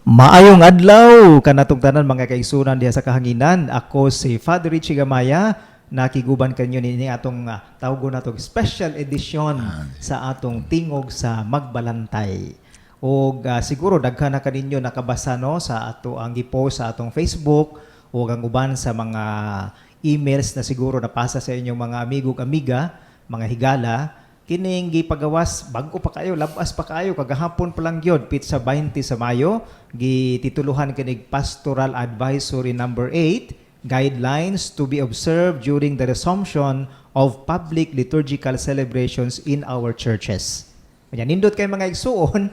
Maayong adlaw kanatong tanan, mga kaigsunan diha sa kahanginan. Ako si Father Richie Gamaya, nakiguban kanyo nini atong tawgon natong special edition sa atong Tingog sa Magbalantay. Og siguro daghan na kaninyo nakabasa, no, sa ato ang gipost sa atong Facebook o ang uban sa mga emails na siguro napasa sa inyong mga amigo ug amiga, mga higala. Kining gipagawas bag-o pa kayo, labas pa kayo, kagahapon pa lang gyud, pitsa 20 sa Mayo, gitituluhan kinig Pastoral Advisory number 8, guidelines to be observed during the resumption of public liturgical celebrations in our churches. Kanya nindot kay, mga igsuon,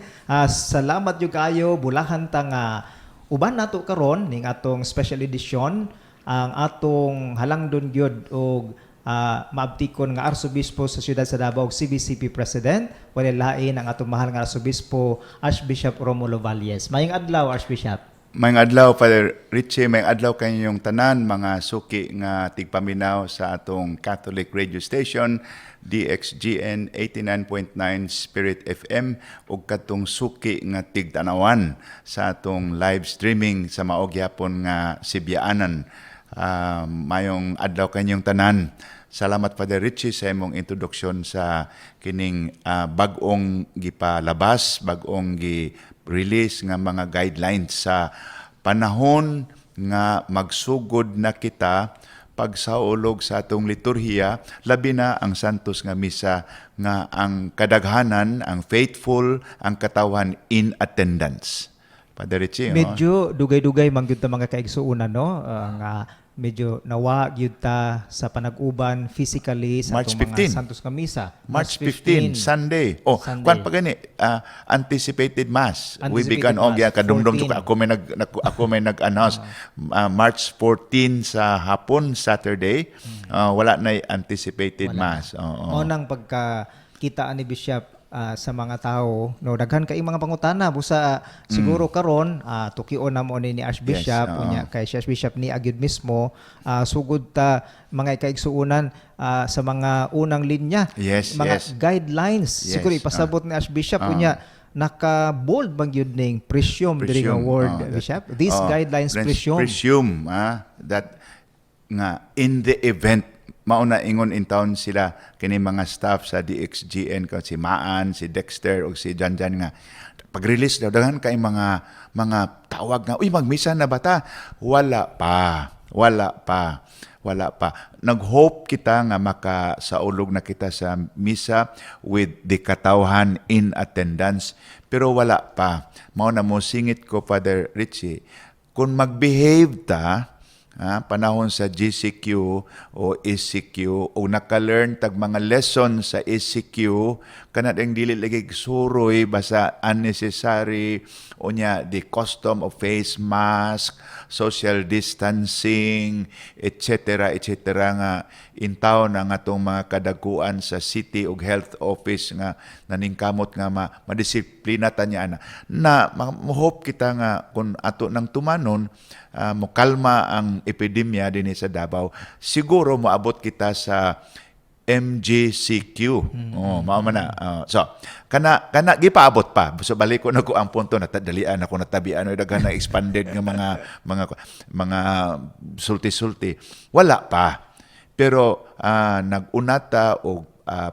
salamat gyud kayo. Bulahan ta nga uban nato karon ning atong special edition ang atong halangdon gyud og maabtikon nga Arsobispo sa siyudad sa Davao, CBCP President, wala lain ang atong mahal nga Arsobispo, Archbishop Romulo Valles. Maayong adlaw, Archbishop. Maayong adlaw, Father Richie, maayong adlaw kanyong tanan, mga suki nga tigpaminaw sa atong Catholic radio station DXGN 89.9 Spirit FM ug katong suki nga tigtanawan sa atong live streaming sa mao gyapon nga Sibyaanan. Mayong adlaw kanyong tanan. Salamat, Father Richie, sa imong introduksyon sa kining bag-ong gipalabas, bag-ong gi-release nga mga guidelines sa panahon nga magsugod na kita pagsaulog sa atong liturhiya, labi na ang Santos nga Misa nga ang kadaghanan, ang faithful, ang katawhan in attendance. Father Richie, oh. Medyo dugay-dugay man gyud ta, mga kaigsuonan, no, nga medyo nawa gyud ta sa panag-uban physically sa March atong mga 15. Santos nga Misa. March 15, Sunday. Oh, Sunday. Kwan pa gani, anticipated mass. We Anticipated began og mass, ya kadumdum 14. Ako may nag-announce March 14 sa hapon, Saturday. Wala na anticipated mass. Oo. Mao nang pagka kita ni Bishop sa mga tao, no, daghan kay mga pangutana busa siguro karon tukion na mo ni Archbishop. Yes, oo. Unya kay si Archbishop ni agyud mismo, sugod ta, mga kaigsuonan, sa mga unang linya, mga guidelines siguro ipasabot ni Archbishop. Unya naka-bold bang gyud ning presume diri nga Presume, word, oh, Bishop, these guidelines presume. Presume that nga in the event, mauna ingon in town sila kini mga staff sa DXGN ko, si Maan, si Dexter ug si Janjan, nga pag-release daw daghan kay mga tawag nga, "Uy, magmisa na ba ta?" Wala pa, wala pa, wala pa. Nag-hope kita nga makasaulog na kita sa misa with the katawhan in attendance, pero wala pa. Mao na mo singit ko, Father Richie, kung mag-behave ta panahon sa GCQ o ECQ o naka-learn tag mga lesson sa ECQ, kana ding dili lagi suroy basta unnecessary, unya the custom of face mask, social distancing, etc., etc., nga in town ang atong mga kadaguan sa city ug health office nga naningkamot nga madisiplina ta niya ana na hope kita nga kung ato nang tumanon, mokalma ang epidemya dinhi sa Davao, siguro moabot kita sa MGCQ. Oh, mao man na. So, kana kana gipaabot pa. So balik ko na ko ang punto na dalian ako natabian oy, daghan na expanded nga mga sulti-sulti. Wala pa. Pero nag-unata og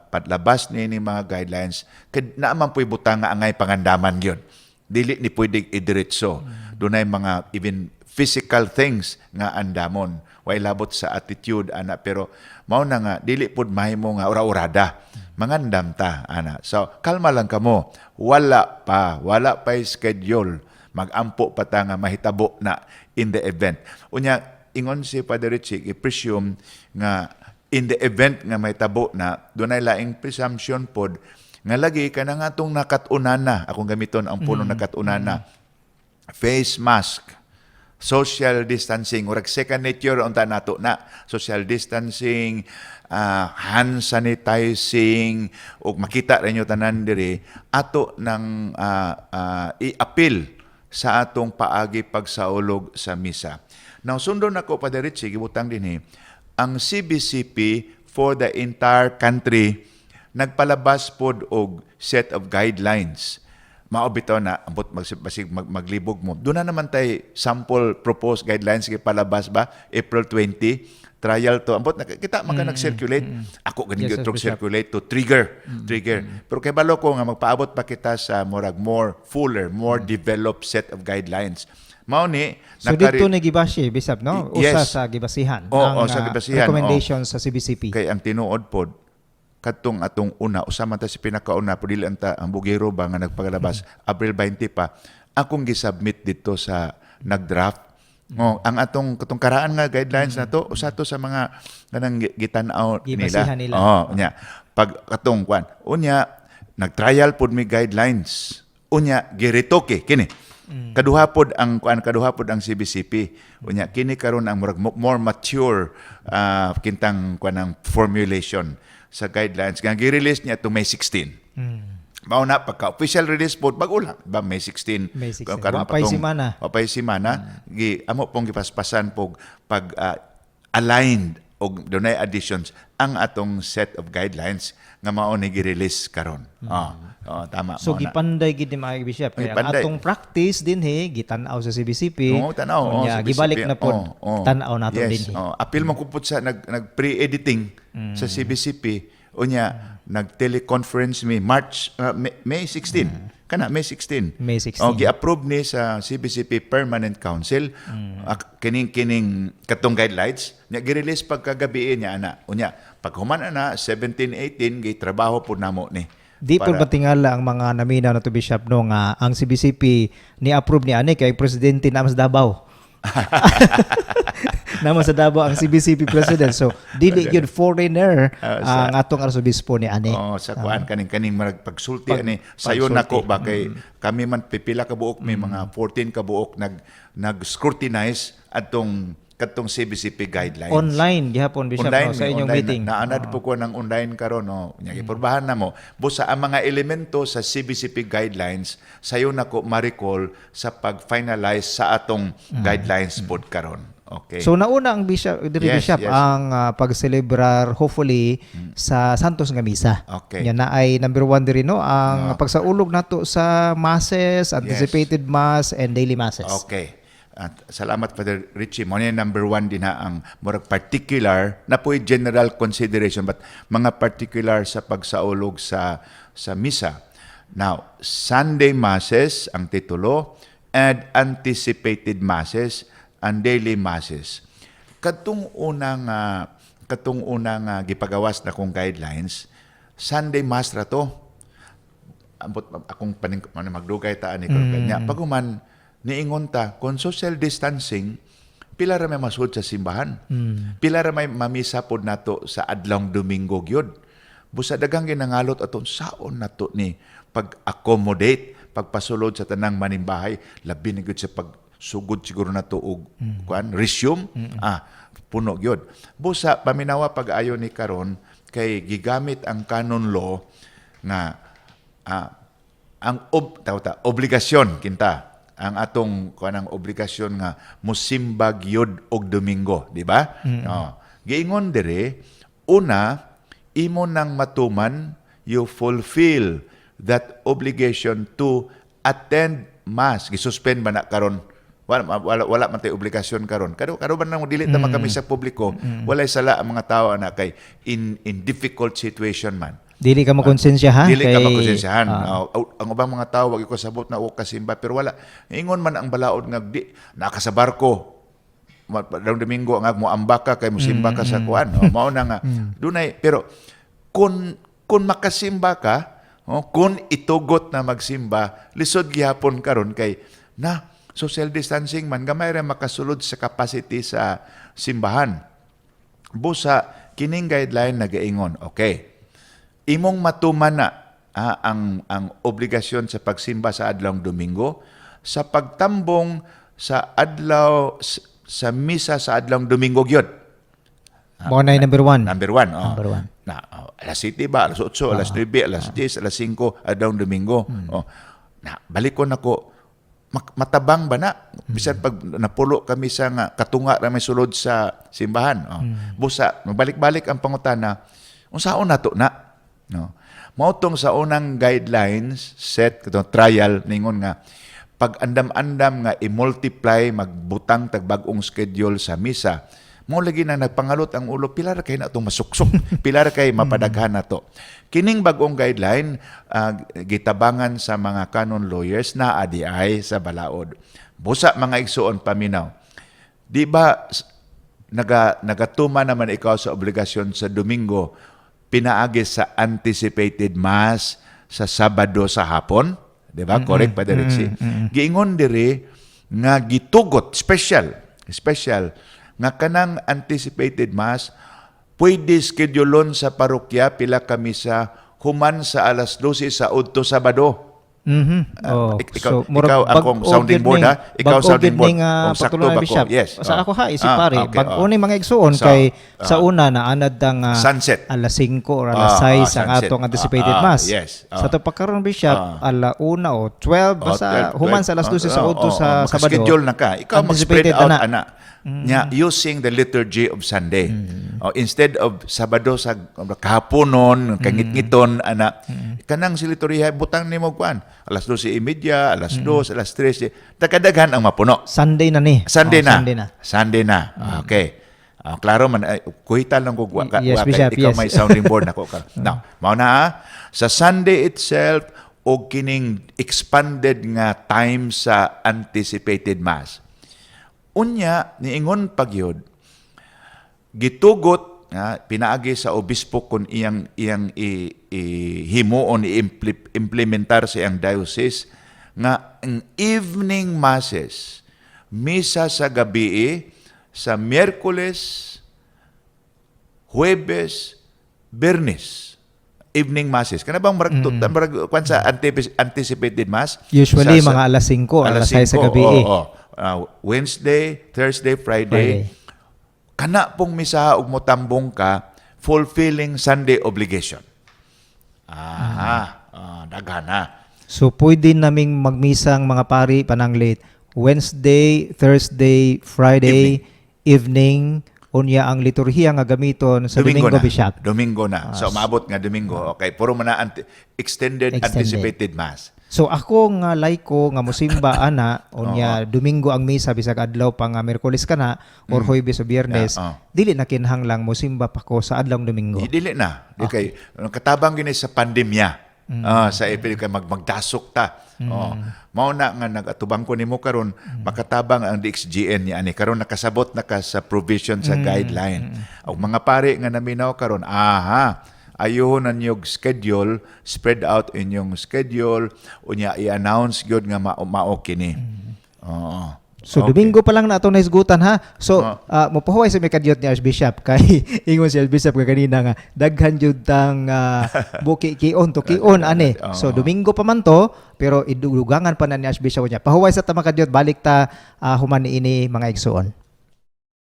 padlabas ni mga guidelines kay naa man puy butang nga angay pangandaman gyud. Dili ni pwedeng idiretso. Dunay mga even physical things nga andamon. Way labot sa attitude ana, pero mao na nga dili pud mahimo nga ura-urada. Mangandam ta ana. So kalma lang kamo. Wala pa, wala pa schedule. Magampo pa ta nga mahitabo na in the event. Unya ingon si Father Richie, i-presume nga in the event nga mahitabo na, dunay laing presumption pod nga lagi ka na nga tong nakat-unan na, akong gamiton ang punong nakat-unan na, face mask, social distancing, murag second nature unta nato na social distancing, hand sanitizing, ug makita rin tanan diri ato ng i-appeal sa atong paagi pagsaulog sa misa. Now sundon nako, Father Richie, gibutang dinhi ang CBCP for the entire country nagpalabas pod og set of guidelines. Mao bitaw na ambot basig maglibog mo. Doon na naman tay sample proposed guidelines kay palabas ba April 20, trial to. Ambot na kita man ka nag-circulate. Ako ganing Yes, yes, Bishop. Circulate to trigger. Pero kay balo ko nga magpaabot pa kita sa murag more fuller, more developed set of guidelines. Mao ni So dito ni gibasi, Bishop, no? Usa Yes. sa gibasihan Oo, ang sa gibasihan, recommendations sa CBCP. Kay ang tinuod pod, kadtong atong una, usa man ta si pinakauna, pero dili ang ta ang bugero ba nga nagpagalabas April 20 pa akong gisubmit dito sa nagdraft. Oh, ang atong katong karaan nga guidelines na to, usa to sa mga kanang gitan-aw nila. Gibasihan nila. Oh, unya pag katong kwan, unya nag-trial pod mi guidelines, unya giretoke kini. Kaduha pod ang kuan, kaduha pod ang CBCP. Unya kini karon ang murag more mature kintang kuan ang formulation sa guidelines nga gi-release niya to May 16. Mao na pagka official release pod, bag-o lang ba, May 16. May 16. Karon Wa pa'y simana. Wa pa'y simana, gi amo pong gipaspasan pog pag aligned og dunay additions ang atong set of guidelines nga mao ni gi-release karon. Oh, tama. So mao na. gipanday gid ni mga Bishop kay ang Gipanday. atong practice dinhi gitan-aw sa CBCP. Oo, tanaw. Oo, Unya, sa gibalik BCP. na pod Oo. tan-aw nato dinhi. Oo. Apil man kupot sa nag pre-editing sa CBCP. Unya nag-teleconference mi March May 16. Kana May 16. May 16. Oh, gi-approve ni sa CBCP Permanent Council kining katong guidelines nya gi-release pagkagabi niya ana. Unya pag human ana 17, 18, gi trabaho pud namo ni. Di po batingala ang mga naminaw na to, Bishop, no, nga ang CBCP ni approve ni ani kay presidente na sa Davao. Naman sa Davao ang CBCP president. So dili gyud foreigner ang atong arsobispo ni ani. Oh, sa kuan, kaning marag pagsulti ani sayo pagsulti. Nako ba kay kami man pipila ka buok, may mga 14 ka buok nag scrutinize atong katong CBCP guidelines. Online gihapon, Bishop, Online, no, sa inyong online. meeting. Naanad po ko ng online karon, no. Nya gipurbahan na mo. Busa ang mga elemento sa CBCP guidelines sayo nako ma-recall sa pag-finalize sa atong guidelines pod karon. Okay. So nauna ang Bishop diri, Bishop, ang pagselebrar hopefully sa Santos nga misa. Nya na ay number one diri, no, ang pagsaulog nato sa masses, anticipated mass and daily masses. Okay. At salamat, Father Richie. Mo ni number one din ha ang murag particular na po'y general consideration but mga particular sa pagsaulog sa misa. Now, Sunday Masses ang titulo and anticipated masses and daily masses. Katong unang gipagawas na kong guidelines, Sunday Mass ra to. Ambot akong paning ano, magdugay ta ani karon kanya. Pag human niingon ta kon social distancing, pila ra may masud sa simbahan, pila ra may mamisa pod nato sa adlawng Domingo gyud. Busa daghang ginangalot aton saon nato ni pag-accommodate pagpasulod sa tanang manimbahay, labi na gyud sa pagsugod siguro nato og kuan, resume, puno gyud. Busa paminawa pag-ayo ni karon kay gigamit ang canon law nga ang tawag ta, obligasyon kinta ang atong kanang obligasyon nga musimba gyud og Domingo, di ba? Oh. Giingon dire, una imo nang matuman, you fulfill that obligation to attend mass. Gisuspend ba na karon? Wala, wala man tay obligasyon karon. Karo karo ba nang dili ta makami sa publiko, walay sala ang mga tao ana kay in difficult situation man. Dili ka makonsensya ha? Dili ka makonsensyahan. Ah. Oh, ang ubang mga tao wag ko sabot na o kasimba pero wala. Ingon man ang balaod nga di naka sa barko. Dang Domingo nga moamba ka kay mosimba ka sa kuan. Oh, mao na nga dunay, pero kung makasimba ka, oh, kung itugot na magsimba, lisod gihapon karon kay na social distancing man, gamay ra makasulod sa capacity sa simbahan. Busa kining guideline nagaingon, okay, imong matuman na ang obligasyon sa pagsimba sa adlawng Domingo sa pagtambong sa adlaw sa misa sa adlawng Domingo gyud. Mao na yung number one. Number one. Oh. Number one. Na, oh, alas 7 ba, alas 8, alas 9, alas 10, alas 5, adlawng Domingo. Oh. Na, balikon ako, matabang ba na? Bisan pag napulo kami sa nga katunga ra may sulod sa simbahan. Oh. Busa, mabalik-balik ang pangutana, unsaon nato na? No. Mao tong sa unang guidelines set katong trial, ningon nga pag andam-andam nga i-multiply, magbutang tag bag-ong schedule sa misa, mo lagi na nagpangalot ang ulo, pila ra kay na itong masuksok, pila ra kay mapadaghan na to. Kining bag-ong guideline, gitabangan sa mga canon lawyers na ADI sa balaod. Busa, mga igsuon, paminaw. Di ba nagatuma naman ikaw sa obligasyon sa Domingo pinaagi sa anticipated Mass sa Sabado sa hapon? Di ba? Correct pa, Richie? Giingon diri nga gitugot special, special nga kanang anticipated Mass pwede scheduleon sa parokya pila ka misa human sa alas 12 sa udto Sabado. Oh, ikaw, so, murag ikaw akong bag-o sounding gyud board ning- ha. Ikaw bag-o sounding gyud board. ning, Kung sakto pagtulunan, ba ko? Bishop. Yes. Sa Oh. ako ha, isip pare, okay, bag-o oh. ni mga igsuon So, kay sa una na anad ang Sunset. alas 5 or alas 6 ang sunset. atong anticipated Mass. Sa to pagkaron, Bishop, ala 1 o 12 Oh, basta 12, human sa alas 12 sa udto sa Sabado. Schedule na ka. Ikaw mag-spread Anticipated out na. Ana. Nya using the liturgy of Sunday. Oh, instead of Sabado sa kahaponon, kangit-ngiton ana. Kanang si liturhiya butang nimo kuan. Alas 12:30, alas 2, alas 3. Takadaghan ang mapuno. Sunday na ni. Sunday Oh, na. Sunday na. Sunday na. Okay. Klaro man ay, kuhita lang ko wa, Yes, wa, kay Bishop, ikaw yes. may sounding board nako ka. Now, mao na ah, sa Sunday itself og kining expanded nga time sa anticipated Mass. Unya niingon pagyud gitugot nga pinaagi sa obispo kun iyang iyang himuon, i-implementar sa iyang diocese nga ang evening masses, misa sa gabi sa Miyerkules, Huwebes, Biyernes, evening masses kana bang murag murag kwan sa anticipated Mass. Usually mga alas 5, alas 6 sa 5, gabi. Oo, oo. Wednesday, Thursday, Friday, Friday. Kana pong misa ug motambong ka, fulfilling Sunday obligation. Ah, daghan na. So pwede naming magmisang mga pari pananglit Wednesday, Thursday, Friday, evening, unya ang liturhiya nga gamiton sa Domingo, Na. Bishop. Domingo na. So maabot nga Domingo. Okay, puro man na extended, Extended. anticipated Mass. So ako nga laiko nga musimba ana, unya Domingo ang misa bisag adlaw pa nga Miyerkules kana or Huwebes o Biyernes, Yeah, oh. dili na kinahanglang musimba pa ko sa adlaw Domingo. Dili na. Di kay katabang gini sa pandemya. Sa epil kay magdasok ta. Oh. Mao na nga nagatubang ko nimo karon, makatabang ang DXGN niya ani karon nakasabot na ka sa provision sa guideline. Og mga pare nga naminaw karon, aha, ayuhon na niyog schedule, spread out inyong schedule, unya i-announce gyud nga mao mao kini. Oo. So Domingo pa lang na atong nahisgutan ha. So mopahuway sa may kadyot ni Archbishop kay ingon si Archbishop kaganina nga daghan jud tang buki kion to kion ani. So Domingo pa man to pero idugangan pa na ni Archbishop niya. Pahuway sa tama kadyot, balik ta human niini, mga igsuon.